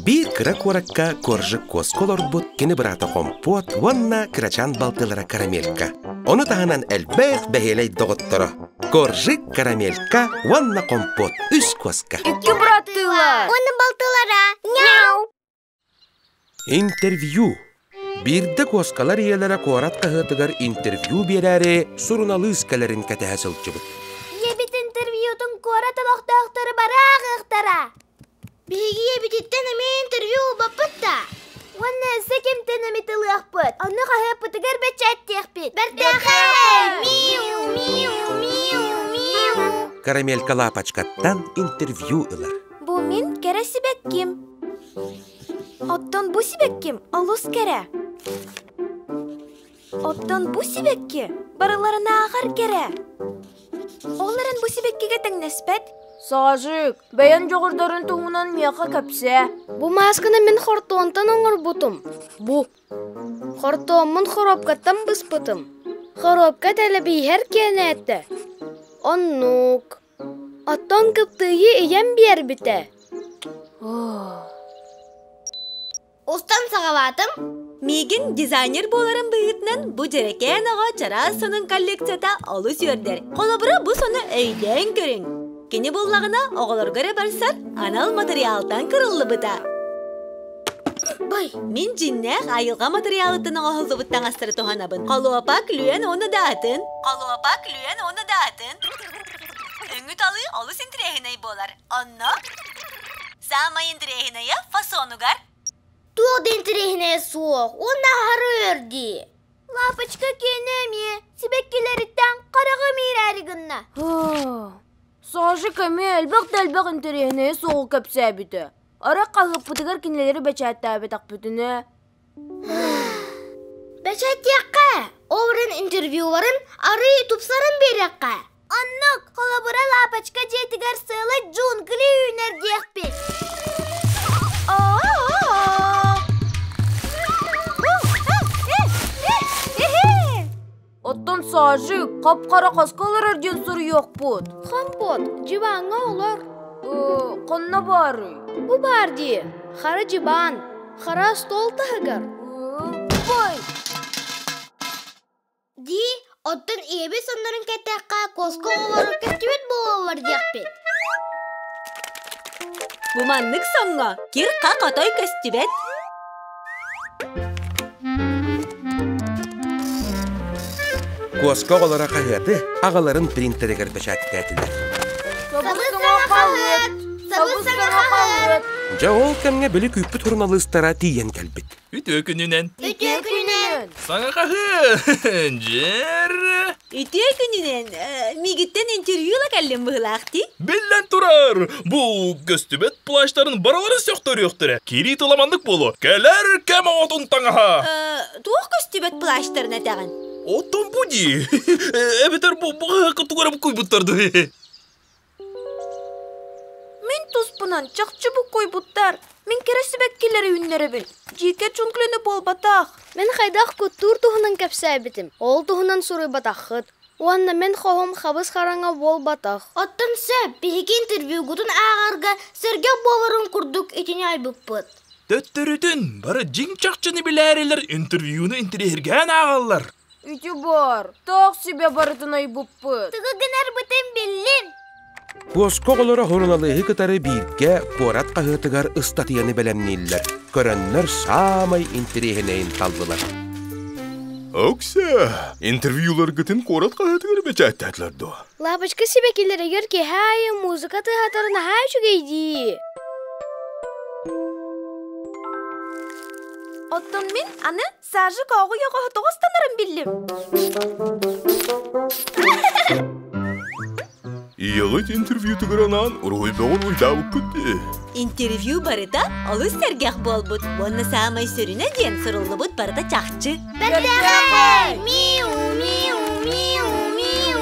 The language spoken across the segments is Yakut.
Биир кыра куоракка Коржик куоска олорбут кини быраата Хомпуот уонна кырачаан балтылара Карамелька. Ону таһынан элбэх бэһиэлэй доҕотторо Коржик, Карамелька уонна Хомпуот үс куоска. Икки быраттыылар. Уонна балтылара. Мяу! Интервью. Биирдэ куоскалар ийэлэрэ куорат хаһыатыгар интервью биэрээри суруналыыс кэлэрин кэтэһэ сылдьыбыт. Ийэбит интервьютун куорат олохтоохтору бары ааҕыахтара. Биһиги ийэбититтэн эмиэ интервью ылбаппыт да. Уонна өссө кимтэн эмит ылыахпыт. Ону хаһыаппытыгар бэчээттиэхпит. Бэртээхэй! Миу, миу, миу, миу. Карамелька лапочкаттан интервью ылар. Бу мин кэрэ сибэкким. Оттон бу сибэкким олус кэрэ. Оттон бу сибэкки барыларынааҕар кэрэ. Ол эрэн бу сибэккигэ тэҥнэспэт. Саажык, бэйэн дьоҕурдарын туһунан миэхэ кэпсээ. Бу маасканы мин хортуонтан оҥорбутум. Бу. Хортуоммун хоруопкаттан быспытым. Хоруопка тэлэбииһэр киэнээтэ. Оннук. Оттон кыптыыйы ийэм биэрбитэ. Устан саҕалаатым. Миигин дизайнер буоларым быһыытынан бу дьэрэкээн оҕо чараас сонун коллекцията олус үөрдэр. Холобура, бу сону өйдөөн көрүҥ. Кини буллаҕына оҕолорго эрэ барсар анал матырыйаалтан кырыллыбыта. Бай! Мин дьиннээх айылҕа матырыйаалыттан оҥоһуллубут таҥастары туһанабын. Холуопак, лүөн уонна да атын. Холуопак, лүөн уонна да атын. Өҥү талыы олус интэриэһинэй буолар. Онно саамай интэриэһинэйэ фасонугар. Туох да интэриэһинэйэ суох уонна аһары өр дии. Лапочка киэнэ эмиэ сибэккилэриттэн хараҕым иирээри гынна. Сашик эмиэ элбэх да элбэх интэриэһинэйэ суоҕу кэпсээбитэ. Арай хаһыаппытыгар кинилэри бэчээттээбэтэхпитинэ Бэчээттиэххэ, ол эрэн интервьюларын арыый тупсаран биэриэххэ. Оннук, холобура Лапочка дьиэтигэр сыалай джунгли үүнэр диэхпит. Оттон Сажик хап-хара хаска олорор диэн суруйуохпут. Хомпот, дьыбааҥҥа олор. Ханна баарый? Бу баар дии, хара дьыбаан, хара остуол таһыгар. Бай! Дии, оттон ийэбит соннорун кэттэххэ, куоска оҕолоро көстүбэт буолаллар диэхпит. Бу маннык соҥҥо кир-хах отой көстүбэт. Куоска оҕолоро хаһыаты аҕаларын принтеригэр бэчээттээтилэр. Сабыс-саҥа хаһыат! Сабыс-саҥа хаһыат! Дьэ ол кэмҥэ били күүппүт суруналыыстара тиийэн кэлбит. Үтүө күнүнэн! Үтүө күнүнэн! Саҥа хаһыат! Дьэр! Үтүө күнүнэн! Миигиттэн интервью ыла кэллим быһыылаах дии. Биллэн турар! Бу көстүбэт плащтарын барыларын сөхтөрүөхтэрэ. Киирии тыла маннык буолуо. Кэлэр кэм оҕотун таҥаһа! Туох көстүбэт плащтарын этэҕин? Оттон бу дии. Эбэтэр бу бу тугу эрэ буккуйбуттар дуу. Мин туспунан чахчы буккуйбуттар. Мин кэрэ сибэккилэри үүннэрэбин. Дьиикэ джунглины буолбатах. Мин хайдах куттуур туһунан кэпсээбитим. Ол туһунан суруйбатаххыт. Уонна мин хоһум хабыс-хараҥа буолбатах. Оттон сөп, биһиги интервьюгутун ааҕарга сэргэх буоларын курдук итини айбыппыт. Төттөрүтүн, бары дьиҥ-чахчыны билээрилэр интервьюну интэриэһиргээн ааҕаллар. Ити баар, таах себе барытын айбыппыт. Тугу гынарбытын биллим. Куоска оҕолоро суруналыыһы кытары бииргэ куорат хаһыатыгар ыстатыйаны бэлэмнииллэр. Көрөннөр саамай интэриэһинэйин таллылар. Окся, интервьюларгытын куорат хаһыатыгар бэчээттээтилэр дуо? Лапочка сибэкилэригэр киэһэ аайы музыка тыаһатар наһаа үчүгэй дии. Оттон мин аны Сажик оҕу-йоҕоһу тоҕустанарын биллим. Ийэҕит интервьютугар анаан уруһуйбаҕын уйдаабыккыт дии. Интервью барыта олус сэргэх буолбут уонна саамай сүрүнэ диэн суруллубут барыта чахчы. Бэртээхэй! Миу, миу, миу, миу.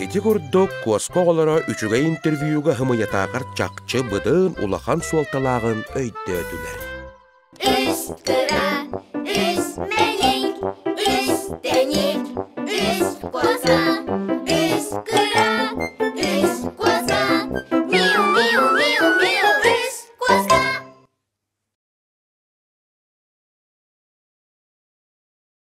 Ити курдук куоска оҕолоро үчүгэй интервьюга хымыйатааҕар чахчы быдын улахан суолталааҕын өйдөөтүлэр. Үс кыра, үс мэлик, үс тэник, үс куоска.